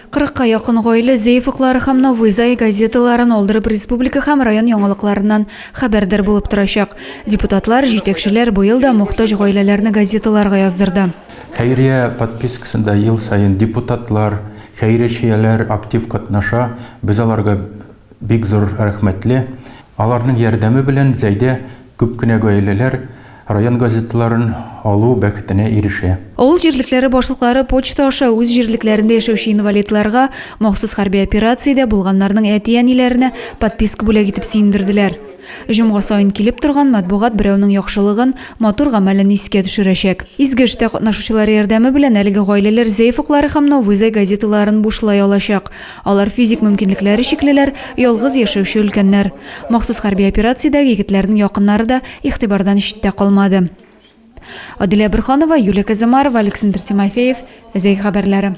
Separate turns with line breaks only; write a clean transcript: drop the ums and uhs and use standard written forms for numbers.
Кырыкка якын гаилә Зәй офыклары һәм Новый Зай газеталарын алдырып республика һәм район яңалыкларыннан хәбәрдар булып торачак. Депутатлар, җитәкчеләр быел да мохтаҗ гаиләләрне газеталарга яздырды.
Хәйрия подпискасында ел саен депутатлар, хәйриячеләр актив катнаша. Без аларга бик зур рәхмәтле. Аларның ярдәме белән Зәйдә күп кенә гаиләләр район газеталарын алу бәхетенә ирешә.
Авыл җирлекләре башлыклары почта аша үз җирлекләрендә яшәүче инвалидларга, махсус хәрби операциядә булганнарның әти-әниләренә подписка бүләк итеп сөендерделәр. Җомга саен килеп торган матбугат берәүнең яхшылыгын, матур гамәлен искә төшерәчәк. Изге эштә катнашучылар ярдәме белән әлеге гаиләләр Зәй офыклары һәм Новый Зәй газеталарын бушлай алачак. Алар физик мөмкинлекләре чиклеләр, ялгыз яшәүче өлкәннәр. Махсус хәрби операциядәге егетләрнең якыннары да игътибардан читтә калмады. Адилә Борһанова, Юлия Казымарова, Александр Тимофеев, Зәй хәбәрләре.